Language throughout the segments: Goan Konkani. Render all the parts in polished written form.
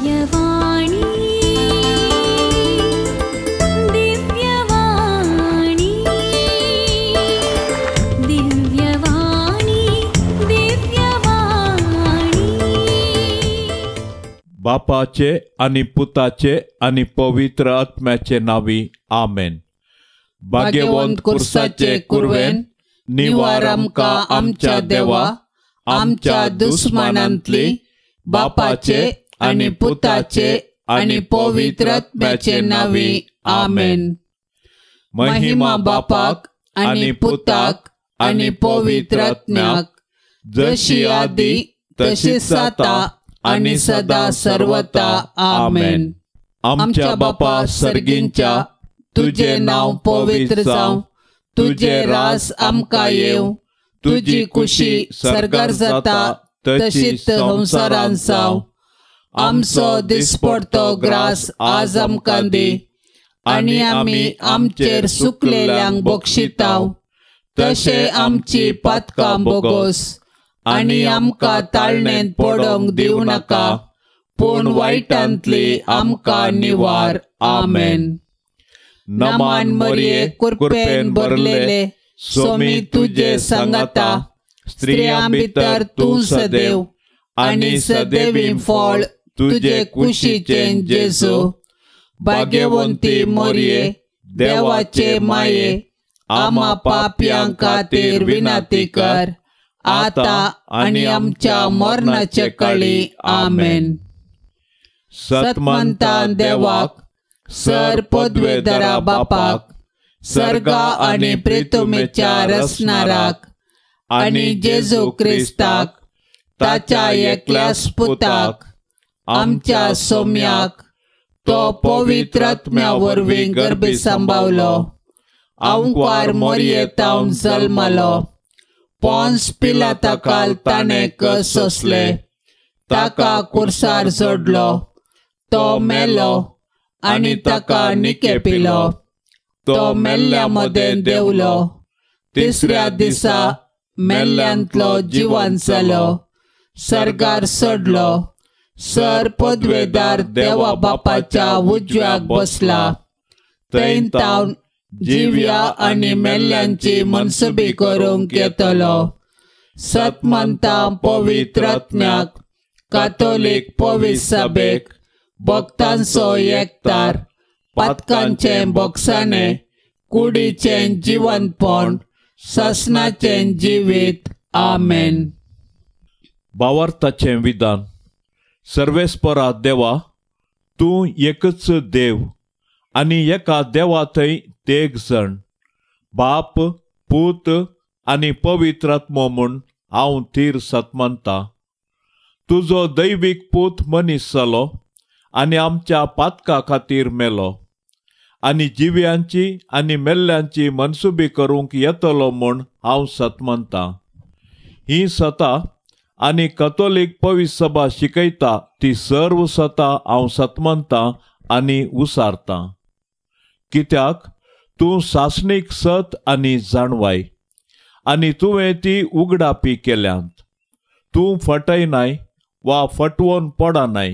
दिव्यवाणी दिव्यवाणी दिव्यवाणी दिव्यवाणी. बापाचे आनी पुताचे आनी पवित्र आत्म्याचे नावी आमेन. भाग्यवंत कुर्साचे कुर्वेन निवार आमकां आमच्या देवा, आमच्या दुस्मानांतली बापाचे आनी पुताचे आनी पवित्र आत्म्याचे नावी आमेन. महिमा बापाक आनी पुताक आनी पवित्र आत्म्याक, जशी आदी तशीच आतां आनी सदा सर्वता. आमेन. आमच्या बापा सर्गींच्या, तुजें नांव पवित्र जावं, तुजें रास आमकां येवं, तुजी कुशी सर्गार जाता तशीच संवसारांत जावं. आमचो दिसपडतो ग्रास आज आमकां दी, आनी आमी आमचेर सुकलेल्यांक बक्षिताव, तशें आमची पातकां बोगोस, आनी आमकां ताळणेंत पडोंक दिवं नाका, पूण वायटांतली आमकां निवार. आमेन. नमान मरिये, कृपेन भरलेले, स्वामी तुजे सांगाता, स्त्रियां भितर तूं सदैव आनी सदैवी फळ तुजे कुशीचें जेजू. भाग्यवंती मरिये, देवाचे माये, आमा पापयां खातीर विनंती कर, आतां आनी आमच्या मरणाचे काळी. आमेन. सतमंता देवाक, सर पदवेदरा बापाक, सर्गा आनी प्रितुमेच्या रचणाराक, आनी जेजू क्रिस्ताक, ताच्या एकल्याच पुताक, आमच्या सोम्याक, तो पवित्र आत्म्या वरवीं गर्भी सांबावलो, आंकवार मोरयेतावन जल्मलो, पोन्स पिलाताकाल ताणें कस सोंसले, ताका कुर्सार जोडलो, तो मेलो आनी ताका निकेपिलो, तो मेल्ल्या मदें देंवलो, तिसऱ्या दिसा मेल्ल्यांतलो जिवन जालो, सर्गार चडलो, सर पदवेदार देवा बापाच्या उजव्याक बसला, थंय तावन जिव्या आनी मेल्ल्यांची मनसुबी करूंक येतलो. सतमंता पवित्र आत्म्याक, कातोलीक पवित्र सभेक, भक्तांचो एकतार, पातकांचें बोगसाणें, कुडीचें जिवनपण, सासणाचें जिवीत. आमेन. भावार्थाचें विधान. सर्वेस्परा देवा, तूं एकच देव आनी एका देवा थंय तेग जण, बाप, पूत आनी पवित्र आत्मो म्हूण हांव थीर सतमनता. तुजो दैवीक पूत मनीस जालो आनी आमच्या पातका खातीर मेलो आनी जिव्यांची आनी मेल्ल्यांची मनसुबी करूंक येतलो म्हूण हांव सतमनता. ही सता आनी कथोलीक पवित्र सभा शिकयता ती सर्व सता हांव सतमनता आनी उसारता. कित्याक तूं सासणीक सत आनी जाणवाय आनी तुवें ती उगडापी केल्यांत. तूं फटयनाय वा फटवोन पडनाय.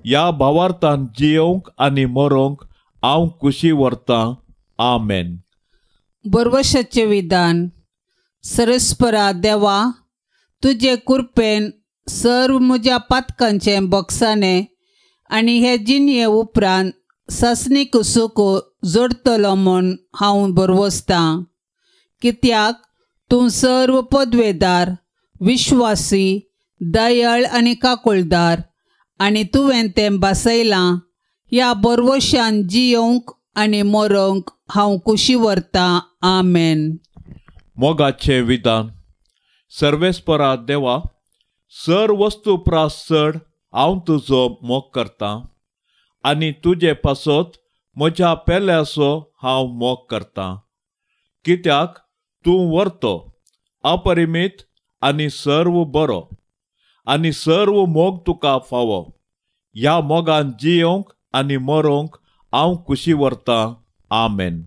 ह्या भावार्थान जियोवंक आनी मरोंक हांव कुशी व्हरतां. आमेन. बरवशाचें विधान. सरस्परा देवा, तुजे कृपेन सर्व म्हज्या पातकांचें बोगसाणें आनी हे जिणये उपरांत सासणीक सुख जोडटलो म्हूण हांव बरवसतां. कित्याक तूं सर्व पदवेदार, विश्वासी, दयाळ आनी काकुळदार, आनी तुवें तें भासयलां. ह्या बरवशान जियोवंक आनी मरोंक हांव कुशी व्हरतां. आमेन. मोगाचें विधान. सर्वेस्परा देवा, सर वस्तू प्रास चड हांव तुजो मोग करतां आनी तुजे पासत म्हज्या पेल्याचो हांव मोग करतां. कित्याक तूं व्हरतो, अपरिमीत आनी सर्व बरो, आनी सर्व मोग तुका फावो. ह्या मोगान जियोवंक आनी मरोंक हांव कुशी व्हरतां. आमेन.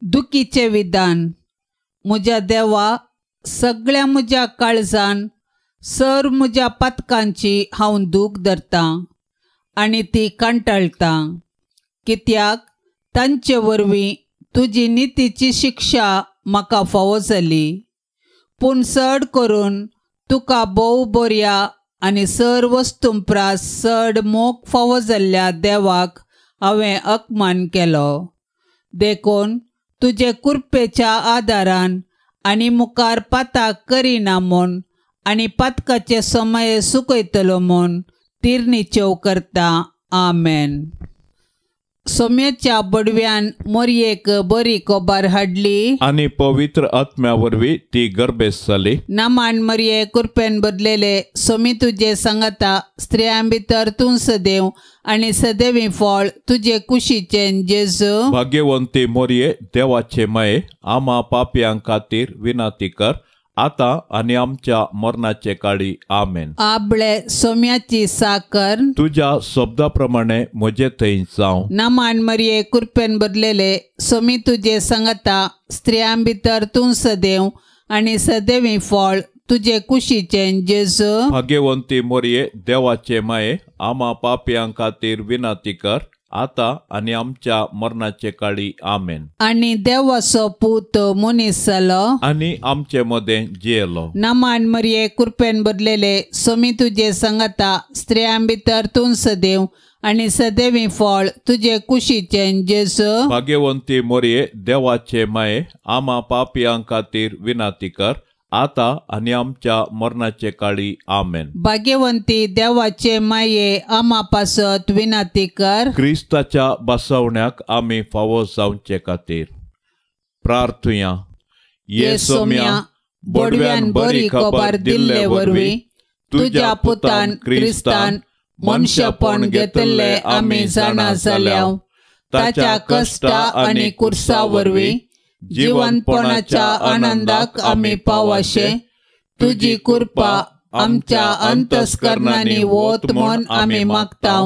दुखीचें विधान. म्हज्या देवा, सगळ्या म्हज्या काळजान सर्व म्हज्या पातकांची हांव दूख धरतां आनी ती कंटाळटा, कित्याक तांचे वरवीं तुजी नितीची शिक्षा म्हाका फावो जाली. पूण चड करून तुका भोव बऱ्या आनी सर वस्तूं प्रास चड मोग फावो जाल्ल्या देवाक हांवें अपमान केलो. देखून तुजे कृपेच्या आदारान आनी मुखार पाताक करिना म्हूण आनी पातकाचे समय सुकयतलो म्हूण तिर्निचेव करता. आमेन. सोम्याच्या बडव्यान मोरयेक बरी कोबार हाडली आनी पवित्र आत्म्या वरवीं ती गर्भेस्त जाली. नामान मरये कुरपेन बदलेले सोमी तुजे सांगाता, स्त्रियां भितर तूं सदैव आनी सदैवी फळ तुजे कुशीचें जेजू. भाग्यवंती मोरये देवाचे माये, आमा पापयां खातीर विनंती कर आतां आनी आमच्या मरणाचे काळी. आमेन. आबळे सोम्याची साकर तुज्या शब्दा प्रमाणे म्हजे थंय जावं. नामान मरये कुरपेन बदलेले सोमी तुजे सांगाता, स्त्रियां भितर तूं सदैव आनी सदैवी फळ तुजे कुशीचें जेजू. भाग्यवंती मोरये देवाचे माये, आमा पापयां खातीर विनंती कर आतां आनी आमच्या मरणाचे काळी. आमेन. आनी देवाचो पूत मनीस जालो आनी आमचे मदें जियेलो. नामान मरये कुरपेन बदलेले सोमी तुजे सांगाता, स्त्रियां भितर तूं सदैव आनी सदैवी फळ तुजे कुशीचें जेजू. भाग्यवंती मोरये देवाचे माये, आमा पापयां खातीर विनंती कर आतां आनी आमच्या मरणाचे काळी. आमेन. भाग्यवंती देवाचे माये, आमा पासत विनंती कर. क्रिस्ताच्या बसवण्याक आमी फावो जावचे खातीर प्रार्थुया. ये सोम्या, बोडव्यान बरी खबर दिल्ले वरवीं तुज्या पुतान क्रिस्तान मनशापण घेतिल्ले आमी जाणा जाल्या. ताच्या कश्टा आनी कुर्सा वरवीं जिवनपणाच्या आनंदाक आमी पावाशे तुजी कृपा आमच्या अंतस्करणांनी वत म्हूण आमी मागता.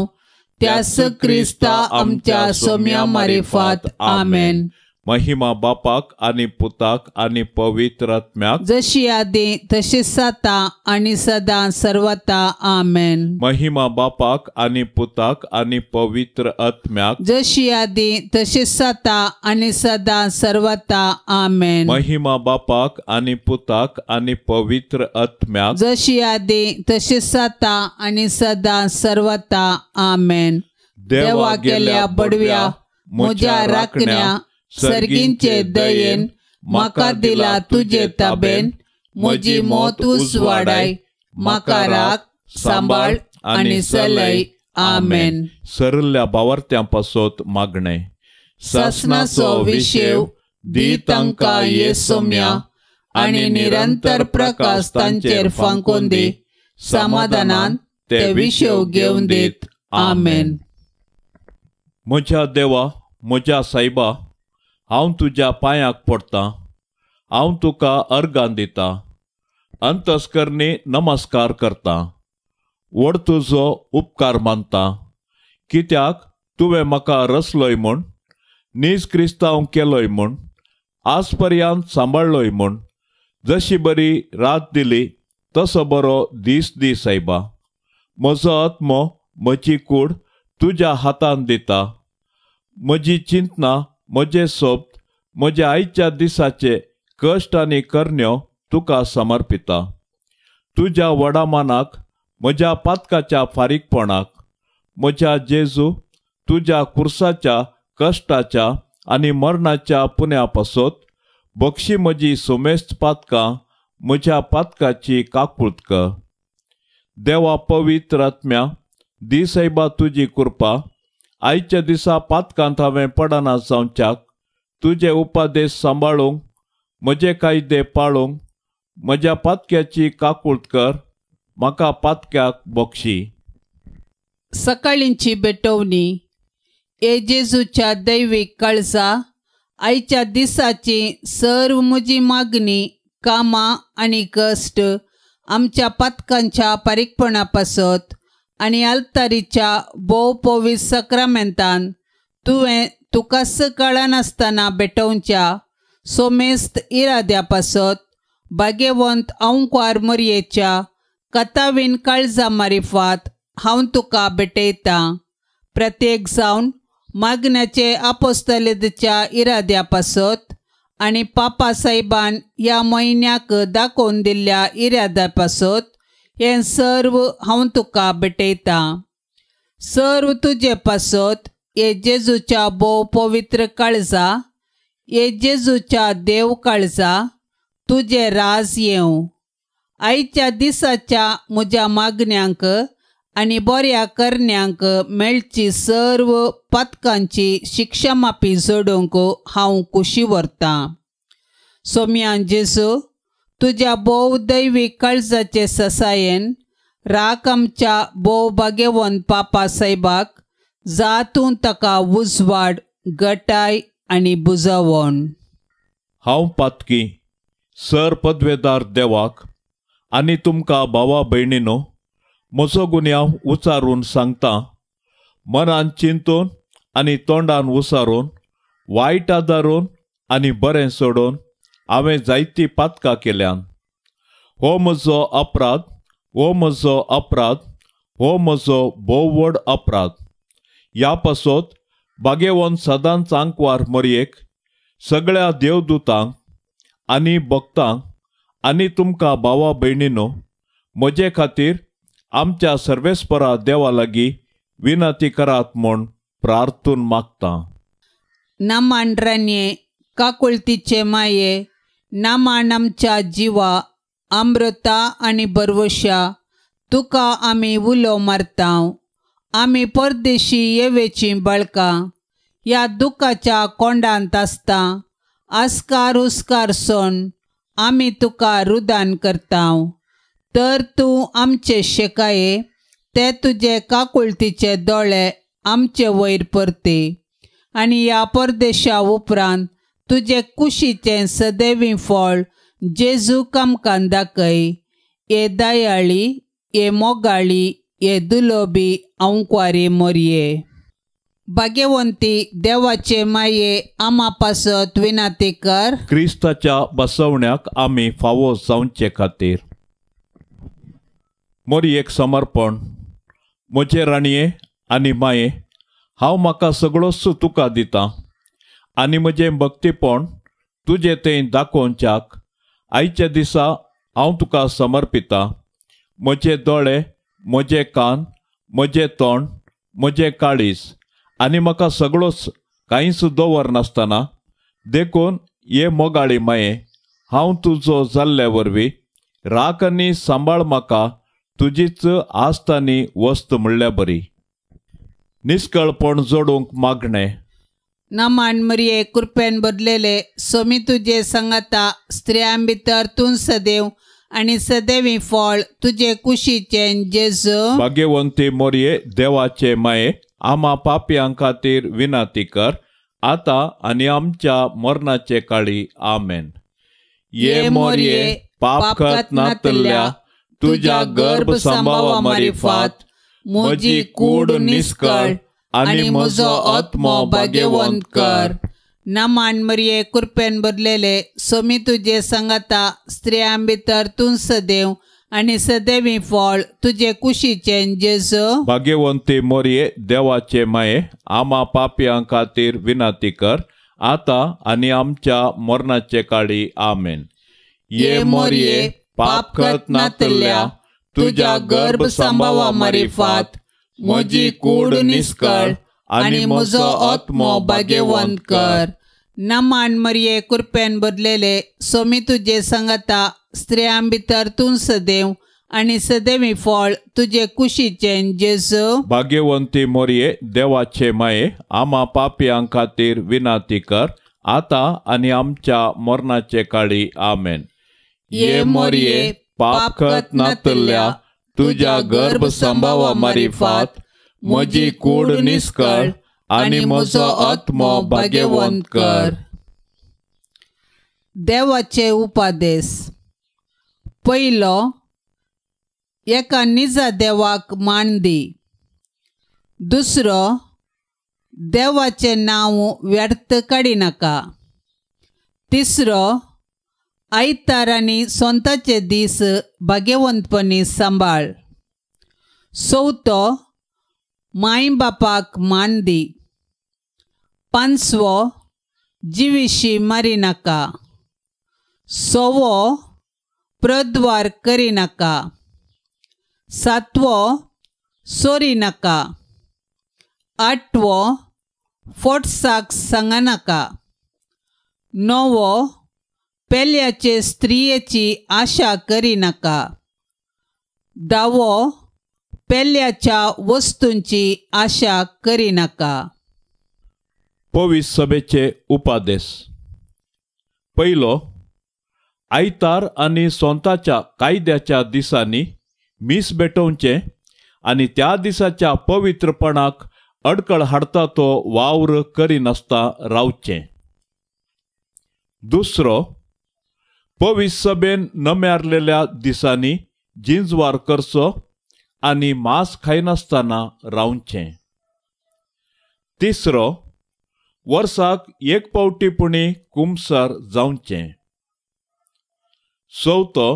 त्यास क्रिस्ता आमच्या सोम्या मारिफात. आमेन. महिमा बापाक आनी पुताक आनी पवित्र आत्म्याक, जशी आदी तशी जाता आनी सदां सर्वता. आमेन. महिमा बापाक आनी पुताक आनी पवित्र आत्म्याक, जशी आदी तशी जाता आनी सदां सर्वता. आमेन. महिमा बापाक आनी पुताक आनी पवित्र आत्म्याक, जशी आदी तशी जाता आनी सदां सर्वता. आमेन. देवा गेल्या बडव्या म्हज्या राखण्या सर्गींचे दयेन म्हाका दिला तुजे ताबेन, म्हजी मौत उजवाडाय, म्हाका राख सांबाळ आनी चलय. आमेन. सरल्या बावर्त्यां पासत मागणें. सासणाचो विशेव दी तांकां ये सोम्या आनी निरंतर प्रकाश तांचेर फांकून दी, समाधानान ते विशेव घेवन दीत. आमेन. म्हज्या देवा, म्हज्या सायबा, हांव तुज्या पांयाक पडटां, हांव तुका अर्गां दितां, अंतस्करणी नमस्कार करतां, व्हड तुजो उपकार मानता, कित्याक तुवें म्हाका रचलोय म्हूण, नीज क्रिस्तांव केलोय म्हूण, आज पर्यंत सांबाळ्ळोय म्हूण, जशी बरी रात दिली तसो बरो दीस दी सायबा. म्हजो आत्मो म्हजी कूड तुज्या हातान दिता, म्हजी चिंतना, म्हजे सोबत, म्हज्या आयच्या दिसाचे कश्ट आनी करण्यो तुका समर्पिता. तुज्या व्हडा मानाक, म्हज्या पातकाच्या फारीकपणाक, म्हज्या जेजू तुज्या कुर्साच्या कश्टाच्या आनी मरणाच्या पुण्या पासत बक्षी म्हजी सुमेस्त पातकां, म्हज्या पातकाची काकूळत कर. देवा पवित्र आत्म्या, दी सायबा तुजी कृपा, आयच्या दिसा पातकांत हांवें पडना जावच्याक, तुजे उपादेश सांबाळूंक, म्हजे कायदे पाळूंक, म्हज्या पातक्याची काकूळत कर, म्हाका पातक्याक बक्षी. सकाळींची भेटवणी. ए जेजूच्या दैवीक काळजा, आयच्या दिसाची सर्व म्हजी मागणी, कामां आनी कश्ट आमच्या पातकांच्या पारीकपणा पासत आनी आल्तारीच्या भोव पवित्र सक्रामेंतान तुवें तुकाच कळनासतना भेटोवच्या सोमेस्त इराद्या पासत भाग्यवंत अंकुआर मोरयेच्या कथावीन काळजा मारिफात हांव तुका भेटयतां. प्रत्येक जावन मागण्याचे आपोस्तलेच्या इराद्या पासत आनी पापा साहेबान ह्या म्हयन्याक दाखोवन दिल्ल्या इराद्या पासत हें सर्व हांव तुका भेटयतां. सर्व तुजे पासत हे जेजूच्या भोव पवित्र काळजा, हे जेजूच्या देव काळजा, तुजें राज येवं. आयच्या दिसाच्या म्हज्या मागण्यांक आनी बऱ्या करण्यांक मेळची सर्व पातकांची शिक्षा मापी जोडूंक हांव कुशी व्हरतां. सोम्यान जेजू, तुज्या भोव दैवीक काळजाचे ससायेन राख आमच्या भोव भाग्यवंत पापा साहेबाक, जातून ताका उजवाड, गटाय आनी बुजवण. हांव पातकी सर पदवेदार देवाक आनी तुमकां भावा भयणीनो म्हजो गुन्यांव उचारून सांगता. मनान चिंतून आनी तोंडान उसारून, वायट आदारून आनी बरें सोडून हांवें जायतीं पातकां केल्यान. हो म्हजो अपराध, हो म्हजो अपराध, हो म्हजो भोव व्हड अपराध. ह्या पासत भाग्यवंत सदांच आंकवार मरयेक, सगळ्या देवदूतांक आनी भक्तांक आनी तुमकां भावा भयणीनो म्हजे खातीर आमच्या सर्वेस्परा देवा लागीं विनंती करात म्हूण प्रार्थून मागतां. नामान रानये, काकुळतीचे माये, नामान आमच्या जिवा, अमृता आनी बरवशा, तुका आमी उलो मारता. आमी परदेशी येवेचीं बाळकां, ह्या दुखाच्या कोंडांत आसता. आस्कार हुस्कार सोन आमी तुका रुदान करता. तर तूं आमचे शेकाये, ते तुजे काकुळतीचे दोळे आमचे वयर परते आनी ह्या परदेशा उपरांत तुजे कुशीचें सदैवी फळ जेजू आमकां दाखय. हे दयाळी, हे मोगाळी, हे दुलोबी आंकवारी मोरये. भाग्यवंती देवाचे माये, आमा पासत विनंती कर. क्रिस्ताच्या बसवण्याक आमी फावो जावचे खातीर मोरयेक समर्पण. म्हजे राणये आनी माये, हांव म्हाका सगळोच तुका दितां आनी म्हजें भक्तीपण तुजें तें दाखोवच्याक आयच्या दिसा हांव तुका समर्पितां. म्हजे दोळे, म्हजे कान, म्हजें तोंड, म्हजें काळीज आनी म्हाका सगळोच कांयच दवरनासतना, देखून हे मोगाळी माये, हांव तुजो जाल्ले वरवीं राख आनी सांबाळ म्हाका तुजीच आस्त आनी वस्त म्हणल्या बरी. निस्कळपण जोडूंक मागणें. नामान मरये, कृपेन बदलेले सोमी तुजे संगता, स्त्रियां भितर तूं सदैव आनी सदैवी फळ तुजे कुशीचें जेजू. भाग्यवंती मोरये, देवाचे माये, आमा पापयां खातीर विनंती कर, आतां आनी आमच्या मरणाचे काळी. आमेन. ये मोरये, पाप करनातल्या तुज्या गर्भ सांबावा मारिफात म्हजी कूड निस्कळ आनी म्हजो आत्मो भाग्यवंत कर. नामान मरये, कृपेन बदलेले सोमी तुजे संगता, स्त्रियां भितर तूं सदैव आनी सदैवी फळ तुजे कुशीचें जेजू. भाग्यवंती मोरये, देवाचे माये, आमा पापयां खातीर विनंती कर, आतां आनी आमच्या मरणाचे काळी. आमेन. ये मोरये, पाप करनातल्या तुज्या गर्भ सांबावा मारिफात म्हजी कूड निस्कळ आनी म्हजो आत्मो भाग्यवंत कर. नामान मरये, कृपेन बदलेले सोमी तुजे संगता, स्त्रियां भितर तूं सदैव आनी सदैवी फळ तुजे कुशीचें जेजू. भाग्यवंती मोरये, देवाचे माये, आमा पापयां खातीर विनंती कर, आतां आनी आमच्या मरणाचे काळी. आमेन. ये मोरये, पाप करनातल्या तुज्या गर्भ सांबावा मारिफात म्हजी कूड निस्कळ आनी म्हजो आत्मो भाग्यवंत कर. देवाचे उपादेस. पयलो, एका निजा देवाक मान दी. दुसरो, देवाचें नांव व्यर्थ काडिनाका. तिसरो, आयतार आनी सोंताचे दीस भाग्यवंतपणी सांबाळ. चवथो माय बापाक मान दी. पांचवो जिविशी मारिनाका. सवो प्रद्वार करिनाका. सातवो चोरिनाका. आठवो फोटसाक सांगनाका. णवो पेल्याचे स्त्रियेची आशा करिनाका. धावो पेल्याच्या वस्तूंची आशा करिनाका. पवित्र सभेचे उपादेश. पयलो, आयतार आनी सोंताच्या कायद्याच्या दिसांनी मीस भेटोवचें आनी त्या दिसाच्या पवित्रपणाक अडकळ हाडटा तो वावर करिनासता रावचें. दुसरो, पवित्र सभेन नम्यारलेल्या दिसांनी जिंजवार करचो आनी मांस खायनासतना रावचें. तिसरो, वर्साक एक पावटी पुणी कुमसार जावचें. चवथो,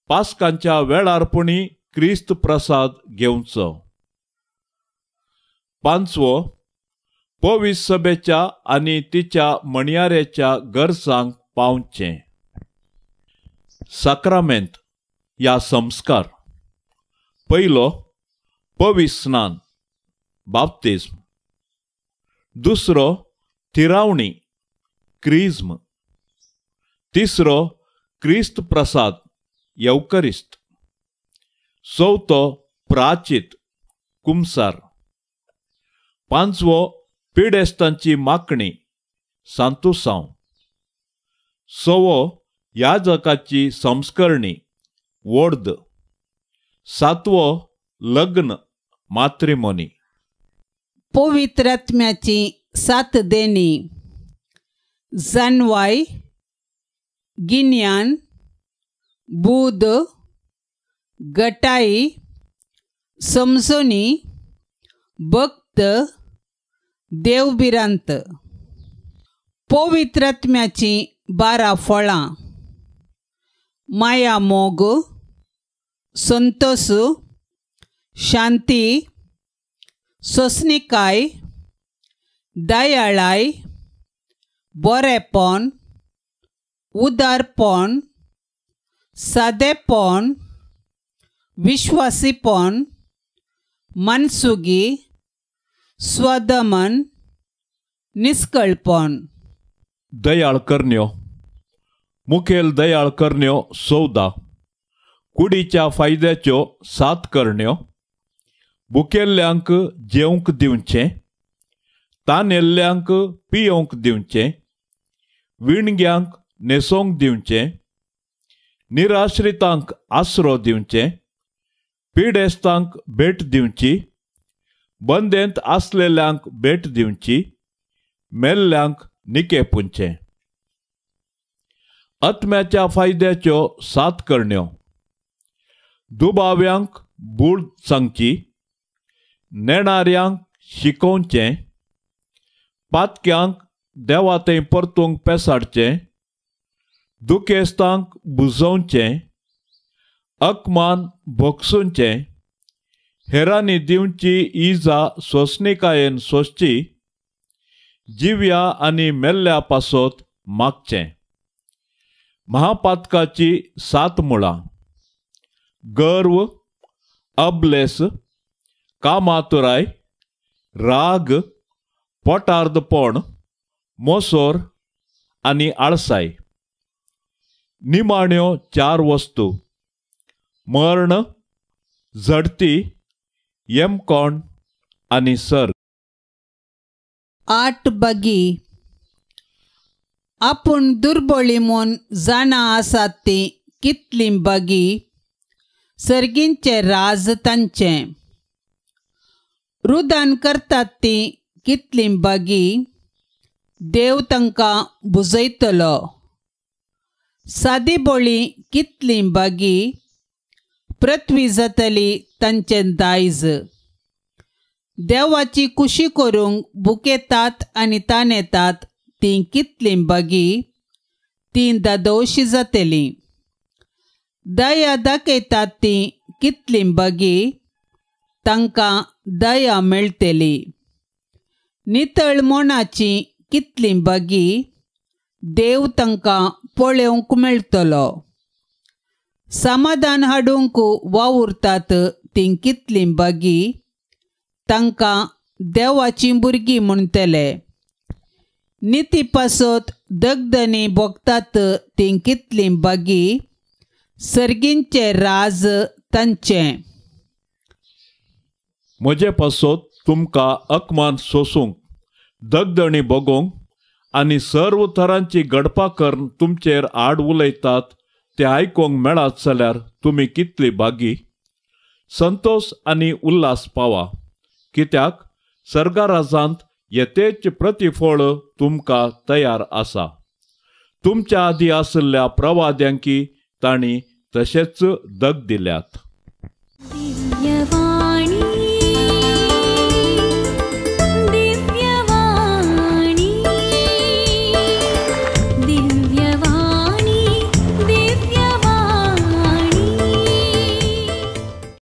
पास्कांच्या वेळार पुणी क्रिस्त प्रसाद घेवचो. पांचवो, पवित्र सभेच्या आनी तिच्या म्हणयाऱ्याच्या गरजांक पावचें. साक्रामेंत या संस्कार. पयलो, पवित्र स्नान बाप्तिज्म. दुसरो, थिरावणी क्रिज्म. तिसरो, क्रिस्त प्रसाद येवकरिस्त. चवथो, प्राचित कुमसार. पांचवो, पिडेस्तांची मागणी सांतुसांव. सवो, याजकाची संस्करणी वोर्द. सातवो, लग्न मात्रिमोनी. पवित्र आत्म्याची सात देणी. जानवाय, गिन्यान, बूद, गटाई, समजणी, भक्त, देवभिरांत. पवित्र आत्म्याची 12 फळां. माया मोग, संतोष, शांती, सोंसणीकाय, दयाळाय, बरेपण, उदारपण, सादेपण, विश्वासीपण, मनसुगी, स्वदमन, निस्कळपण. दयाळ करण्यो. मुखेल दयाळ करण्यो 14. कुडीच्या फायद्याच्यो 7 करण्यो. भुकेल्ल्यांक जेवंक दिवचें, तानेल्ल्यांक पियोवंक दिवचें, विणग्यांक न्हेसोवंक दिवचें, निराश्रितांक आसरो दिवचें, पिडेस्तांक भेट दिवची, बंदेंत आसलेल्यांक भेट दिवची, मेल्ल्यांक निके पुंचें. आत्म्याच्या फायद्याच्यो 7 करण्यो. दुबाव्यांक बूड सांगची, नेणाऱ्यांक शिकोवचें, पातक्यांक देवा थंय परतूंक पेसाडचें, दुखेस्तांक बुजोवचें, अकमान भोगसुचें, हेरांनी दिवची इजा सोंसणीकायेन सोंसची, जिव्या आनी मेल्ल्या पासत मागचें. महापातकाची 7 मुळां. गर्व, अबलेस, कामातुराय, राग, पोटार्दपण, मोसोर आनी आळसाय. निमाण्यो 4 वस्तू. मर्ण, झडती, यमकोण आनी सर्ग. 8 बागी. आपूण दुर्बळी म्हूण जाणा आसात ती कितली बागी, सर्गींचें राज तांचें. रुदान करतात ती कितली बागी, देव तांकां बुजयतलो. सादी बोळी कितली बागी, पृथ्वी जातली तांचें दायज. देवाची कुशी करूंक बुकेतात आनी ताणेतात तीं कितलीं बागी, तीं दादोशी जातलीं. दया दाखयतात तीं कितलीं बागी, तांकां दया मेळटली. नितळ मनाची कितलीं बागी, देव तांकां पळोवंक मेळटलो. समाधान हाडूंक वावुरतात तीं कितलीं बागी, तांकां देवाचीं भुरगीं म्हणटले. निती पासत दगदनी भोगतात तीं कितलीं बागी, सर्गींचें राज तांचें. म्हजे पासत तुमकां अकमान सोसूंक, दगदणी भोगोवंक आनी सर्व तरांची घडपा करून तुमचेर आड उलयतात ते आयकूंक मेळत जाल्यार तुमी कितली बागी. संतोश आनी उल्हास पावा, कित्याक सर्गाराजांत येतेच प्रतिफळ तुमकां तयार आसा. तुमच्या आदीं आशिल्ल्या प्रवाद्यांकी तांणी तशेंच दग दिल्यात.